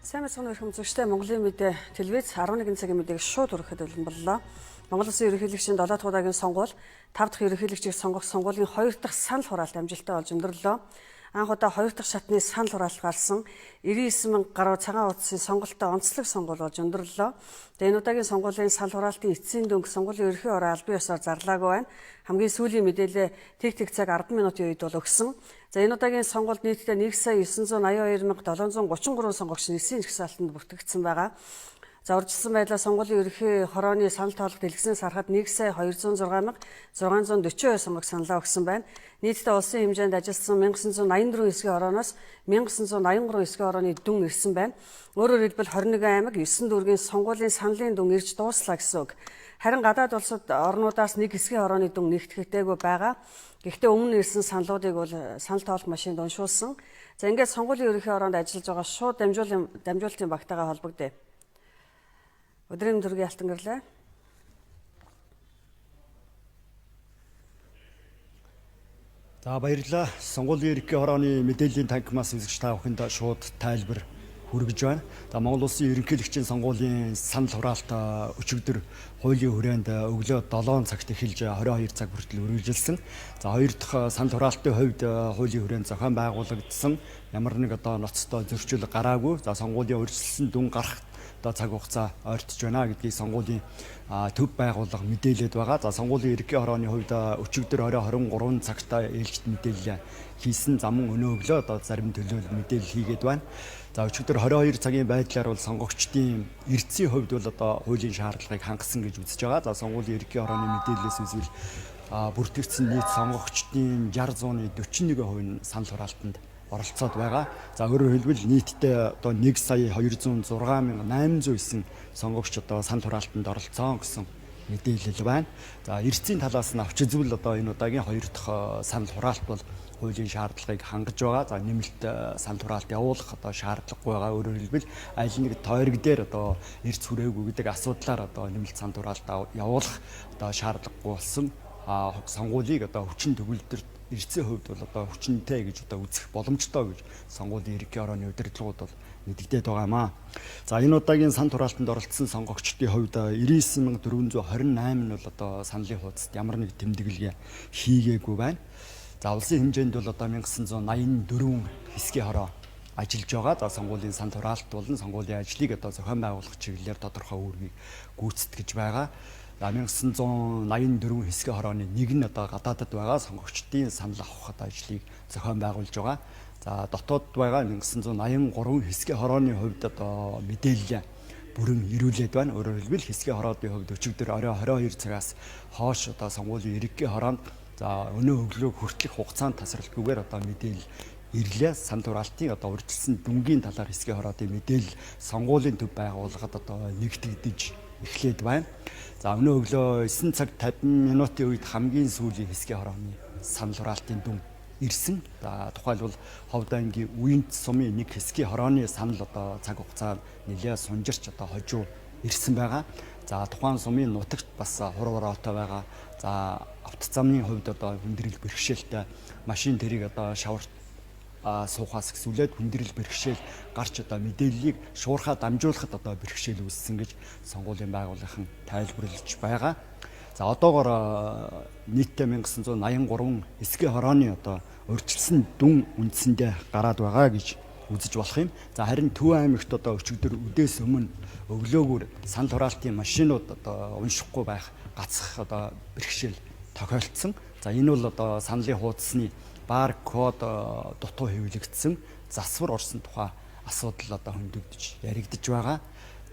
Сайн мэцхан өрхөм үзэгчтэй Монголын мэдээ телевиз 11 цагийн мэдээг шууд хүрэхэд бэлэн боллоо. Монгол Улсын ерөнхийлөгчийн 7 дахь удаагийн сонгуул 5 дахь ерөнхийлөгчийг сонгох сонгуулийн 2 дахь санал хураалт амжилттай болж өндөрлөө. Анх удаа 2 дахь шатны санал хураалт гарсан 99 мянга гаруй цагаан утсын сонголттой онцлог сонгуул болж өндөрлөө. Тэгээ энэ удаагийн сонгуулийн санал хураалтын эцсийн дүнг сонгуулийн ерөнхий хороо албан ёсоор зарлаагүй байна. Хамгийн сүүлийн мэдээлэл тэг тэг цаг 10 минутын үед бол өгсөн. За энэ удаагийн сонгуульд нийтдээ 1 сая 982 мянга 733 сонгогч нэлсийн жагсаалтанд бүртгэгдсэн байгаа. За урьдчилсан байдлаар сонгуулийн ерөнхий хорооны санал тоолох дэлгэснээс харахад 1 сая 206 мянга 642 сонгогч саналаа өгсөн байна. Нийтдээ улсын хэмжээнд ажилласан 1984 хэсгийн хорооноос 1983 хэсгийн хорооны дүн ирсэн байна. Өөрөөр хэлбэл 21 аймаг 9 дүүргийн сонгуулийн саналын дүн ирж дууслаа гэсэн үг. Харин гадаад улсад орнуудаас нэг хэсгийн хорооны дүн нэгтгэгдээгүй байгаа. Гэхдээ өмнө ирсэн саналуудыг бол санал тоолох машинд уншуулсан. За ингээд сонгуулийн ерөнхий хороонд ажиллаж байгаа шууд дамжуулалтын багтаагаа холбогдъё. Өдрийн төргийн алтан гэрлээ. За баярлалаа. Сонгуулийн ерөнхий хорооны мэдээллийн танхимаас үзэгч та бүхэнд шууд тайлбар хүргэж байна. За Монгол Улсын ерөнхийлөгчийн сонгуулийн санал хураалт өчигдөр хуулийн хүрээнд өглөө 7 цагт эхэлж 22 цаг хүртэл үргэлжилсэн. За хоёр дахь санал хураалтын хувьд хуулийн хүрээнд зохион байгуулагдсан ямар нэг одоо ноцтой зөрчил гараагүй. За сонгуулийн урьдчилсан дүн гарах одоо цаг хугацаа ойртож байна гэдгийг сонгуулийн төв байгууллага мэдээлээд байгаа. За сонгуулийн ерөнхий хорооны хувьд өчигдөр орой 23 цагт ээлжит мэдээлэл хийсэн. За мөн өнөө өглөө одоо зарим төлөөлөл мэдээлэл хийгээд байна. За өчигдөр 22 цагийн байдлаар бол сонгогчдын эрдэсийн хувьд бол одоо хуулийн шаардлагыг хангасан гэж үзэж байгаа. За сонгуулийн ерөнхий хорооны мэдээллээс үзвэл бүртгэгдсэн нийт сонгогчдын 60.41% нь санал хураалтанд оролцоод байгаа. За өөрөөр хэлбэл нийтдээ одоо 1 сая 206 809 сонгогч одоо санал хураалтанд оролцсон гэсэн мэдээлэл байна. За эрдэсийн талаас нь авч үзвэл одоо энэ удаагийн хоёр дахь санал хураалт бол хуулийн шаардлагыг хангаж байгаа. За нэмэлт санал хураалт явуулах одоо шаардлагагүй байгаа. Өөрөөр хэлбэл аль нэг тойрог дээр одоо эрдэс хүрээгүй гэдэг асуудлаар одоо нэмэлт санал хураалт явуулах одоо шаардлагагүй болсон. Сонгуулийг одоо хүчин төгөлдөр эрдэсийн хувьд бол одоо хүчинтэй гэж одоо үзэх боломжтой гэж сонгуулийн ерөнхий хорооны удирдлагууд бол мэдэгдээд байгаа юм аа. За энэ удаагийн санал хураалтанд оролцсон сонгогчдын хувьд 99428 нь бол одоо саналын хуудасд ямар нэг тэмдэглэгээ хийгээгүй байна. За улсын хэмжээнд бол одоо 1984 хэсгийн хороо ажиллаж байгаа. За сонгуулийн санал хураалт болон сонгуулийн ажлыг одоо зохион байгуулах чиглэлээр тодорхой үүргийг гүйцэтгэж байгаа. За 1984 хэсгийн хорооны нэг нь одоо гадаадад байгаа сонгогчдын санал авах одоо ажлыг зохион байгуулж байгаа. За дотоод байгаа 1983 хэсгийн хорооны хувьд одоо мэдээлэл бүрэн ирүүлээд байна. Өөрөөр хэлбэл хэсгийн хороодын хувьд өчигдөр орой 22 цагаас хойш одоо сонгуулийн ерөнхий хороонд за өнөө өглөөг хүртэлх хугацаанд тасралтгүйгээр одоо мэдээлэл ирлээ. Санал хураалтын одоо урьдчилсан дүнгийн талаар хэсгийн хороодын мэдээлэл сонгуулийн төв байгууллагад одоо нэгтгэгдэж эхлээд байна. За өнөө өглөө 9 цаг 50 минутын үед хамгийн сүүлийн хэсгийн хорооны санал хураалтын дүн ирсэн. За тухайлбал Ховд аймгийн Үент сумын нэг хэсгийн хорооны санал одоо цаг хугацаа нэлээд сунжирч одоо хожуу ирсэн байгаа. За тухайн сумын нутагт бас хурвар ороотой байгаа. За автозамны хувьд одоо хүндрэл бэрхшээлтэй машин тэрийг одоо шаварт суухаас гэсүүлээд хүндрэл бэрхшээл гарч одоо мэдээллийг шуурхаа дамжуулахад одоо бэрхшээл үүссэн гэж сонгуулийн байгууллагын тайлбарлаж байгаа. За одоогор нийтдээ 1983 хэсгийн хорооны одоо урьдчилсан дүн үндсэндээ гараад байгаа гэж үзэж болох юм. За харин Төв аймагт одоо өчигдөр үдээс өмнө өглөөгөр санал хураалтын машинууд одоо уншихгүй байх гацх одоо бэрхшээл тохиолдсон. За энэ бол одоо саналын хуудасны бар код дутуу хэвлэгдсэн засвар орсон тухай асуудал одоо хөндөгдөж яригдж байгаа.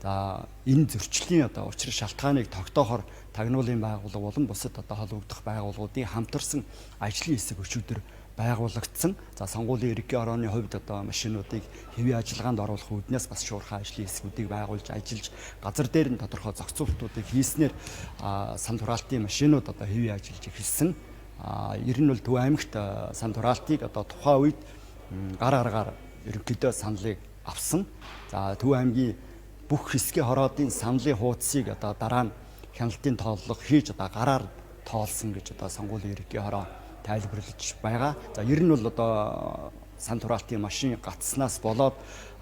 За энэ зөрчлийн одоо учир шалтгааныг тогтоохоор тагнуулын байгууллага болон бусад одоо холбогдох байгууллагуудын хамтарсан ажлын хэсэг өчигдөр байгуулагдсан. За сонгуулийн ерөнхий хорооны хувьд одоо машинуудыг хэвийн ажиллагаанд оруулах үүднээс бас шуурхай ажлын хэсгүүдийг байгуулж ажиллаж газар дээр нь тодорхой зохицуултуудыг хийснээр санал хураалтын машинууд одоо хэвийн ажиллаж эхэлсэн. Ер нь бол Төв аймагт санал хураалтыг одоо тухайн үед гар аргаар ерөнхийдөө саналыг авсан. За Төв аймгийн бүх хэсгийн хороодын саналын хуудсыг одоо дараа нь хяналтын тооллого хийж одоо гараар тоолсон гэж одоо сонгуулийн ерөнхий хороо тайлбарлаж байгаа. За ер нь бол одоо санал хураалтын машин гацснаас болоод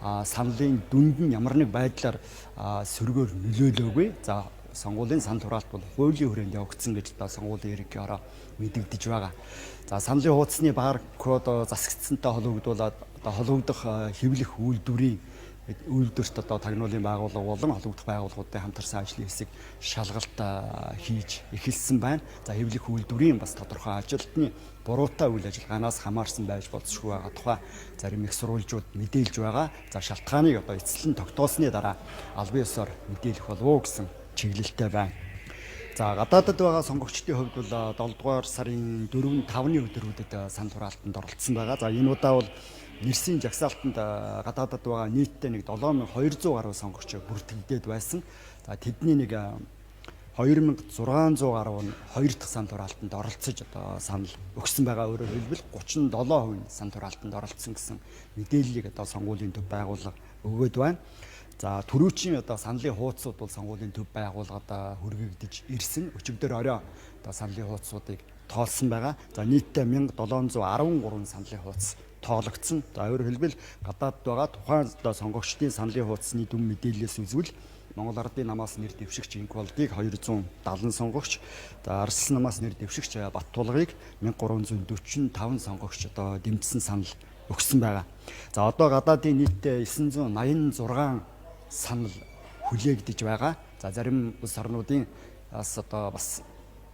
саналын дүнд нь ямар нэг байдлаар сөргөөр нөлөөлөөгүй. За сонгуулийн санал хураалт бол хуулийн хүрээнд явагдсан гэж одоо сонгуулийн ерөнхий хороо мэдэгдэж байгаа. За саналын хуудасны бар код засагдсантай холбогдуулаад одоо холбогдох хэвлэх үйлдвэрийн үйлдвэрт одоо тагнуулын байгууллага болон холбогдох байгууллагуудын хамтарсан ажлын хэсэг шалгалт хийж эхэлсэн байна. За хэвлэх үйлдвэрийн бас тодорхой ажилтны буруутай үйл ажиллагаанаас хамаарсан байж болзошгүй байгаа тухай зарим их сурвалжууд мэдээлж байгаа. За шалтгааныг одоо эцэслэн тогтоосны дараа албан ёсоор мэдээлэх болов уу гэсэн чиглэлтэй байна. За гадаадад байгаа сонгогчдын хувьд бол 7 дугаар сарын 4-н 5-ны өдрүүдэд санал хураалтанд оролцсон байгаа. За энэ удаа бол нэрсийн жагсаалтанд гадаадад байгаа нийтдээ нэг 7200 гаруй сонгогч бүртгэгдээд байсан. За тэдний нэг 2600 гаруй нь хоёр дахь санал хураалтанд оролцож одоо санал өгсөн байгаа. Өөрөөр хэлбэл 37% санал хураалтанд оролцсон гэсэн мэдээллийг одоо сонгуулийн төв байгууллага өгөөд байна. За түрүүчийн одоо саналын хуудсууд бол сонгуулийн төв байгууллагад хүргэгдэж ирсэн. Өчигдөр орой одоо саналын хуудсуудыг тоолсон байгаа. За нийтдээ 1713 саналын хуудас тоологдсон. За өөрөөр хэлбэл гадаадд байгаа тухайн одоо сонгогчдын саналын хуудасны дүн мэдээллээс үзвэл Монгол Ардын намаас нэр дэвшигч Инквалдыг 270 сонгогч, за Арслан намаас нэр дэвшигч Баттулгыг 1345 сонгогч одоо дэмжсэн санал өгсөн байгаа. За одоо гадаадын нийтдээ 986 санал хүлээгдэж байгаа. За зарим улс орнуудын бас одоо бас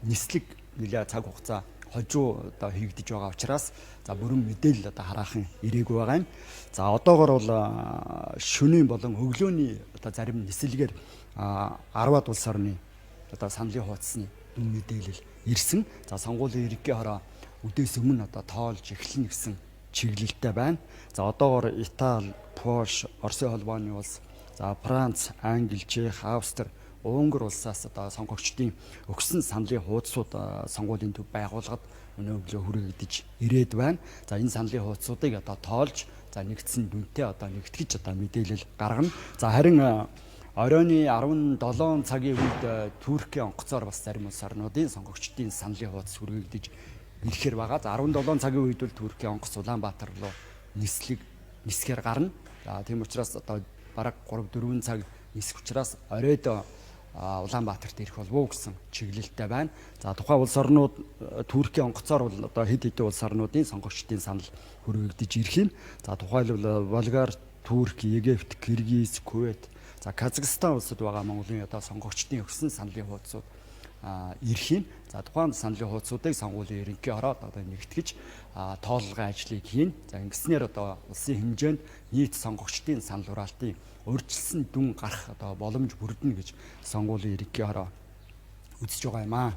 нислэг нэлээ цаг хугацаа хожуу одоо хийгдэж байгаа учраас за бүрэн мэдээлэл одоо хараахан ирээгүй байгаа юм. За одоогор бол шөнийн болон өглөөний одоо зарим нислэгээр 10-аад улс орны одоо саналын хуудасны дүн мэдээлэл ирсэн. За сонгуулийн ерөнхий хороо үдээс өмнө одоо тоолж эхэлнэ гэсэн чиглэлтэй байна. За одоогор Итали, Польш, Оросын холбооны улс, за Франц, Англи, Чех, Австри, Унгар улсаас одоо сонгогчдын өгсөн саналын хуудасууд сонгуулийн төв байгууллагад өнөө өглөө хүргэгдэж ирээд байна. За энэ саналын хуудасуудыг одоо тоолж за нэгдсэн дүнтэй одоо нэгтгэж одоо мэдээлэл гаргана. За харин оройн 17 цагийн үед Туркийн онгоцоор бас зарим улс орнуудын сонгогчдын саналын хуудас хүргэгдэж ирэхээр байгаа. За 17 цагийн үед бол Туркийн онгоц Улаанбаатар руу нислэг нисгээр гарна. За тийм учраас одоо бараг 3-4 цаг нисэх учраас оройд Улаанбаатарт ирэх болов уу гэсэн чиглэлтэй байна. За тухайн улс орнууд Туркийн онгоцоор бол одоо хэд хэдэн улс орнуудын сонгогчдын санал хүргэгдэж ирэх юм. За тухайлбал Болгар, Турк, Египт, Киргиз, Кувейт, за Казахстан улсад байгаа Монголын одоо сонгогчдын өгсөн саналын хуудасууд ирэх юм. За тухайн саналын хуудасуудыг сонгуулийн ерөнхий хороод одоо нэгтгэж тооллогын ажлыг хийн. За ингэснээр одоо улсын хэмжээнд нийт сонгогчдын санал хураалтын урьдчилсан дүн гарах одоо боломж бүрдэнэ гэж сонгуулийн ерөнхий хороо үзэж байгаа юм аа.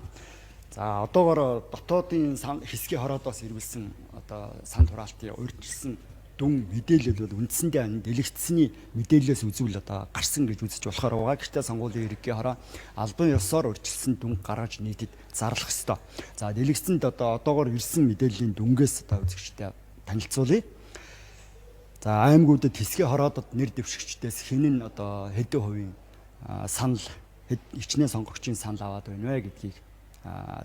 За одоогор дотоодын хэсгийн хороодоос ирүүлсэн одоо санал хураалтын урьдчилсан дүн мэдээлэл бол үндсэндээ дэлгэцсэний мэдээллээс үзвэл одоо гарсан гэж үзэж болохоор байгаа. Гэхдээ сонгуулийн ерөнхий хороо албан ёсоор урьдчилсан дүн гаргаж нийтэд зарлах ёстой. За дэлгэцэнд одоо одоогор ирсэн мэдээллийн дүнгээс одоо үзэгчтэй танилцуулъя. За аймагуудад хэсгийн хороодод нэр дэвшигчдээс хэн нь одоо хэдэн хувийн санал хичнээн сонгогчийн санал аваад байна вэ гэдгийг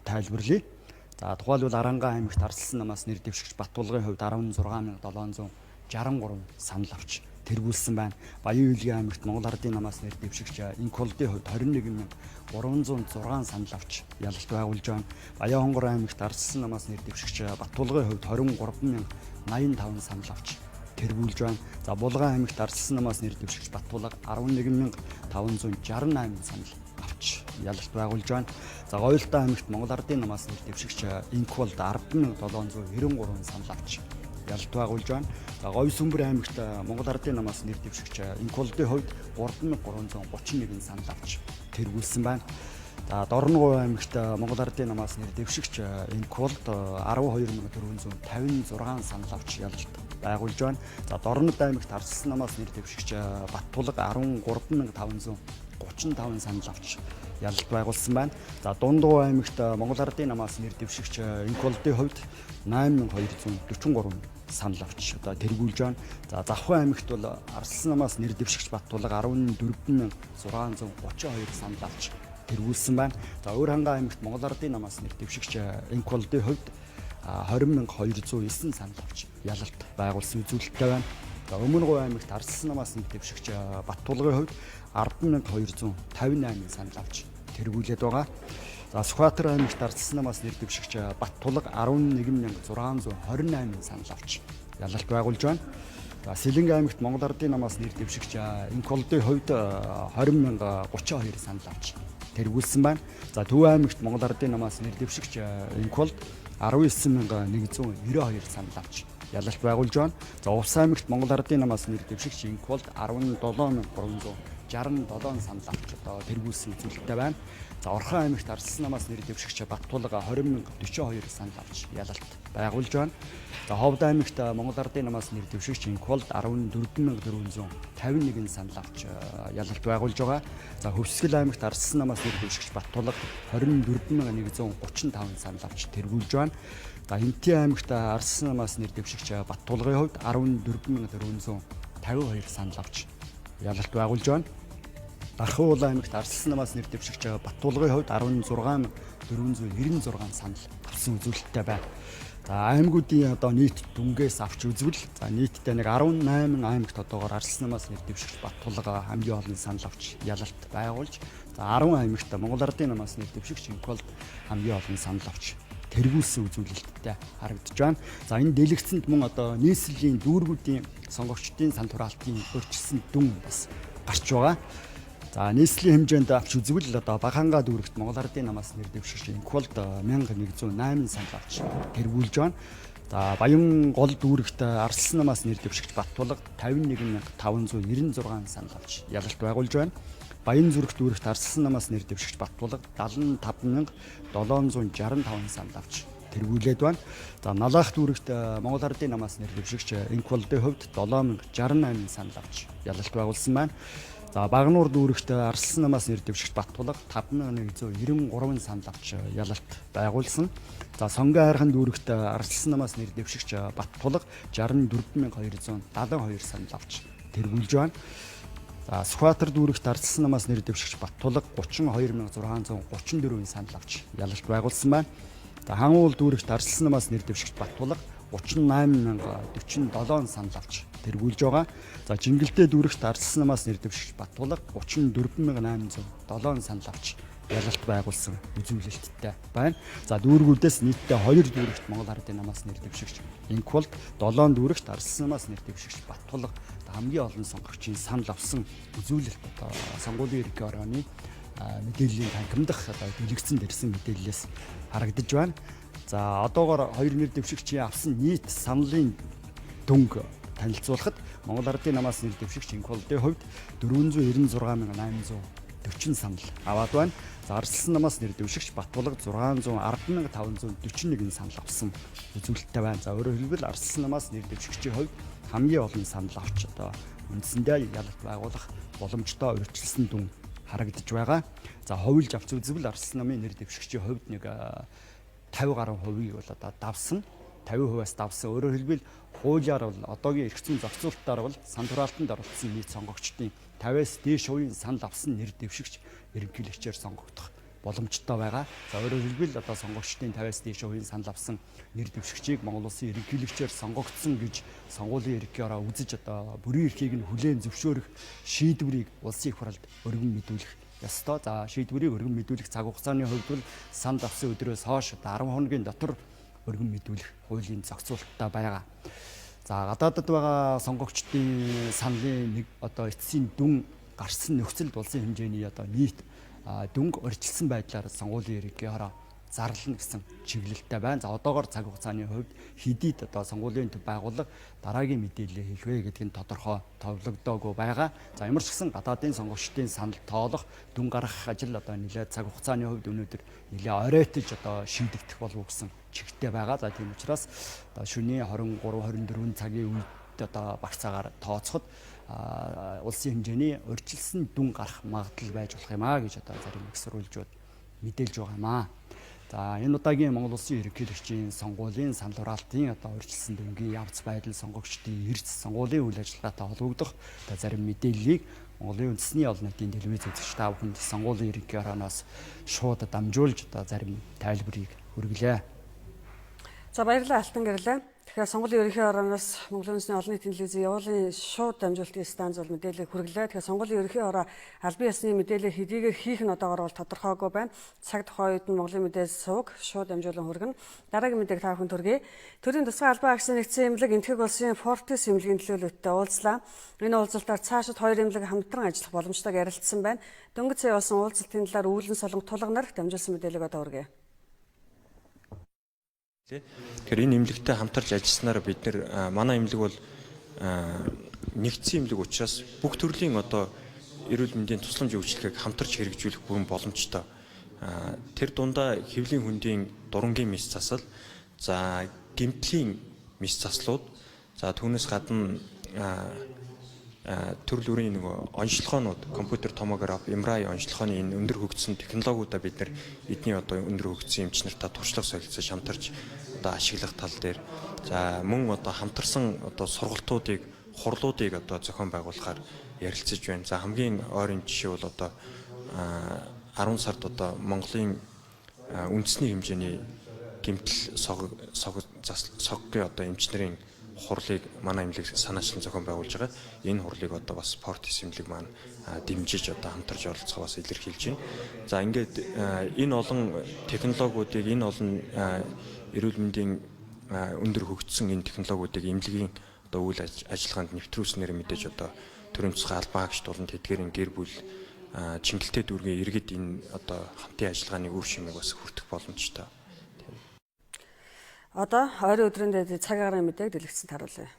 тайлбарлая. За тухайлбал Арангаан аймагт Арслан намаас нэр дэвшигч Баттулгын хувьд 16763 санал авч тэргүүлсэн байна. Баян-Үйлгийн аймагт Монгол Ардын намаас нэр дэвшигч Инколдын хувьд 21306 санал авч ялалт байгуулж байна. Баян-Хонгор аймагт Арслан намаас нэр дэвшигч Баттулгын хувьд 23085 санал авч тэргүүлж байна. За Булган аймагт Арслан намаас нэр дэвшигч Баттулга 11568 санал авч ялалт байгуулж байна. За Гоёлтон аймагт Монгол Ардын намаас нэр дэвшигч Инквалд 10793 санал авч ялалт байгуулж байна. За Говь Сүмбэр аймагт Монгол Ардын намаас нэр дэвшигч Инквалдын хувьд 3331 санал авч тэргүүлсэн байна. За Дорноговь аймагт Монгол Ардын намаас нэр дэвшигч Инквалд 12456 санал авч ялалт байгуулж байна. За Дорнод аймагт Арслан намаас нэр дэвшигч Баттулга 13535 санал авч ялалт байгуулсан байна. За Дундгов аймагт Монгол Ардын намаас нэр дэвшигч Инквалдын хувьд 8243 санал авч одоо тэргүүлж байна. За Завхан аймагт бол Арслан намаас нэр дэвшигч Баттулга 14632 санал авч тэргүүлсэн байна. За Уурхангай аймагт Монгол Ардын намаас нэр дэвшигч Инквалдын хувьд 20,209 санал авч ялалт байгуулсан үзүүлэлттэй байна. За Өмнө Говь аймагт Арслан намаас нэр дэвшигч Баттулгын хувьд 10,258 санал авч тэргүүлээд байгаа. За Сүхбаатар аймагт Арслан намаас нэр дэвшигч Баттулга 11,628 санал авч ялалт байгуулж байна. За Сэлэнгэ аймагт Монгол Ардын намаас нэр дэвшигч Инколдын хувьд 20,032 санал авч тэргүүлсэн байна. За Төв аймагт Монгол Ардын намаас нэр дэвшигч Инколд 19,192 санал авч ялалт байгуулж байна. За Увс аймагт Монгол Ардын намаас нэр дэвшигч Инколд 17,367 санал авч одоо тэргүүлсэн үзүүлэлттэй байна. За Орхон аймагт Арслан намаас нэр дэвшигч Баттулга 20,042 санал авч ялалт байгуулж байна. За Ховд аймагт Монгол Ардын намаас нэр дэвшигч Инколд 14,451 санал авч ялалт байгуулж байгаа. За Хөвсгөл аймагт Арслан намаас нэр дэвшигч Баттулга 24,135 санал авч тэргүүлж байна. За Хэмтийн аймагт Арслан намаас нэр дэвшигч Баттулгын хувьд 14,452 санал авч ялалт байгуулж байна. Дархан уул аймагт Арслан намаас нэр дэвшигч Баттулгын хувьд 16,496 санал авсан үзүүлэлттэй байна. За аймагуудын одоо нийт дүнгээс авч үзвэл за нийтдээ нэг 18 аймагт одоогоор Арслан намаас нэр дэвшигч Баттулга хамгийн олон санал авч ялалт байгуулж, за 10 аймагт Монгол Ардын намаас нэр дэвшигч Инколд хамгийн олон санал авч тэргүүлсэн үзүүлэлттэй харагдаж байна. За энэ дэлгэцэнд мөн одоо нийслэлийн дүүргүүдийн сонгогчдын санал хураалтын өөрчилсөн дүн бас гарч байгаа. За нийслэлийн хэмжээнд авч үзвэл одоо Багаангаа дүүрэгт Монгол Ардын намаас нэр дэвшигч Инколд 1108 санал авч тэргүүлж байна. За Баян гол дүүрэгт Арслан намаас нэр дэвшигч Баттулга 51596 санал авч ялалт байгуулж байна. Баян зүрх дүүрэгт Арслан намаас нэр дэвшигч Баттулга 75765 санал авч тэргүүлээд байна. За Налаах дүүрэгт Монгол Ардын намаас нэр дэвшигч Инколдын хувьд 7068 санал авч ялалт байгуулсан байна. За Багануур дүүрэгт Арслан намаас нэр дэвшигч Баттулга 5193 санал авч ялалт байгуулсан. За Сонгон хайрхан дүүрэгт Арслан намаас нэр дэвшигч Баттулга 64272 санал авч тэргүүлж байна. За Сүхбаатар дүүрэгт Арслан намаас нэр дэвшигч Баттулга 32634 санал авч ялалт байгуулсан байна. За Хан уул дүүрэгт Арслан намаас нэр дэвшигч Баттулга 38047 санал авч тэргүүлж байгаа. За Чингэлтэй дүүрэгт Арслан намаас нэр дэвшигч Баттулга 34807 санал авч ялалт байгуулсан үзүүлэлттэй байна. За дүүргүүдээс нийтдээ 2 дүүрэгт Монгол Ардын намаас нэр дэвшигч Инколд, 7 дүүрэгт Арслан намаас нэр дэвшигч Баттулга хамгийн олон сонгогчийн санал авсан үзүүлэлт одоо сонгуулийн ерөнхий орооны мэдээллийн танхимдах одоо дэлгэцэнд ирсэн мэдээллээс харагдаж байна. За одоогоор хоёр нэр дэвшигчийн авсан нийт саналын дүнг танилцуулахад Монгол Ардын намаас нэр дэвшигч Инколдын хувьд 496,840 санал аваад байна. За Арслан намаас нэр дэвшигч Баттулга 610,541 санал авсан үзүүлэлттэй байна. За өөрөөр хэлбэл Арслан намаас нэр дэвшигчийн хувьд хамгийн олон санал авч одоо үндсэндээ ялалт байгуулах боломжтой урьдчилсан дүн харагдаж байгаа. За хувилж авч үзвэл Арслан намын нэр дэвшигчийн хувьд нэг 50 гаруй хувийг бол одоо давсан, 50%-аас давсан. Өөрөөр хэлбэл хуулиар бол одоогийн эрх зүйн зохицуултаар бол санал хураалтанд оролцсон нийт сонгогчдын 50-аас дээш хувийн санал авсан нэр дэвшигч ерөнхийлөгчөөр сонгогдох боломжтой байгаа. За өөрөөр хэлбэл одоо сонгогчдын 50-аас дээш хувийн санал авсан нэр дэвшигчийг Монгол Улсын ерөнхийлөгчөөр сонгогдсон гэж сонгуулийн ерөнхий ороо үзэж одоо бүрийн эрхийг нь хүлээн зөвшөөрөх шийдвэрийг улсын их хурлд өргөн мэдүүлэх ёстой. За шийдвэрийг өргөн мэдүүлэх цаг хугацааны хувьд бол санал авсан өдрөөс хойш одоо 10 хоногийн дотор өргөн мэдүүлэх хуулийн зохицуулттай байгаа. За гадаадд байгаа сонгогчдын саналын нэг одоо эцсийн дүн гарсан нөхцөлд улсын хэмжээний одоо нийт дүнг урьдчилсан байдлаар сонгуулийн ерөнхий хороо зарлана гэсэн чиглэлтэй байна. За одоогоор цаг хугацааны хувьд хэдийд одоо сонгуулийн төв байгууллага дараагийн мэдээлэл хийх вэ гэдг нь тодорхой товлогдоогүй байгаа. За ямар ч гэсэн гадаадын сонгогчдын санал тоолох, дүн гаргах ажил одоо нэлээд цаг хугацааны хувьд өнөөдөр нэлээд оройтож одоо шийдэгдэх болов уу гэсэн чигттэй байгаа. За тийм учраас одоо шөнийн 23 24 цагийн үед одоо багцаагаар тооцоход улсын хэмжээний урьдчилсан дүн гарах магадлал байж болох юм а гэж одоо зарим их сурвалжууд мэдээлж байгаа юм аа. За энэ удаагийн Монгол Улсын ерөнхийлөгчийн сонгуулийн санал хураалтын одоо урьдчилсан дүнгийн явц байдал, сонгогчдын эрс, сонгуулийн үйл ажиллагаатай холбогдох одоо зарим мэдээллийг Монголын үндэсний олон нийтийн телевиз үзэгч та бүхэнд сонгуулийн ерөнхий хорооноос шууд дамжуулж одоо зарим тайлбарыг хүргэлээ. За, баярлалаа, Алтан гэрлээ. Тэгэхээр сонгуулийн ерөнхий хорооноос Монголын үндэсний олон нийтийн телевизийн явуулын шууд дамжуулалтын станц бол мэдээлэл хүргэлээ. Тэгэхээр сонгуулийн ерөнхий хороо албан ёсны мэдээлэл хэдийгээр хийх нь одоогор бол тодорхойгүй байна. Цаг тухайн үед нь Монголын мэдээ сувг шууд дамжуулан хүргэнэ. Дараагийн мэдээг та бүхэнд хүргэе. Төрийн тусгай албан хаагчдын нэгдсэн эмнэлэг Энэтхэг улсын Фортис эмнэлгийн төлөөлөлтөй уулзлаа. Энэ уулзалтаар цаашид хоёр эмнэлэг хамтран ажиллах боломжтойг ярилцсан байна. Дөнгөж сая болсон уулзалтын талаар Үүлэн Солонго Тулга нар дамжуулсан мэдээллийг одоо хүргэе. Тэгэхээр энэ эмнэлэгтэй хамтарч ажилласнаар бид нар, манай эмнэлэг бол нэгдсэн эмнэлэг учраас бүх төрлийн одоо эрүүл мэндийн тусламж үйлчилгээг хамтарч хэрэгжүүлэх бүрэн боломжтой. Тэр дундаа хэвлийн хөндийн дурангийн мэс засал, за гэмтлийн мэс заслууд, за түүнээс гадна төрөл бүрийн нөгөө онцлогоонууд, компьютер томограф, MRI онцлогооны энэ өндөр хөгжсөн технологиудаа бид нар эдний одоо өндөр хөгжсөн эмч нартаа туршлага солилцож хамтарч одоо ашиглах тал дээр, за мөн одоо хамтарсан одоо сургалтуудыг, хурлуудыг одоо зохион байгуулахаар ярилцаж байна. За хамгийн ойрын жишээ бол одоо 10 сард одоо Монголын үндэсний хэмжээний гэмтэл сог сог соггийн одоо эмч нарын хурлыг манай эмнэлэг санаачлан зохион байгуулж байгаа. Энэ хурлыг одоо бас Фортис эмнэлэг маань дэмжиж одоо хамтарч оролцохоо бас илэрхийлж байна. За ингээд энэ олон технологиудыг, энэ олон эрүүл мэндийн өндөр хөгжсөн энэ технологиудыг эмнэлгийн одоо үйл ажиллагаанд нэвтрүүлснээр мэдээж одоо төрийн тусгай албан хаагчид болон тэдгээрийн гэр бүл, чингэлтэй дүүргийн иргэд энэ одоо хамтын ажиллагааны үр шимийг бас хүртэх боломжтой. Одоо ойрын өдрийн цаг агаарын мэдээг дэлгэцэнд харуулъя.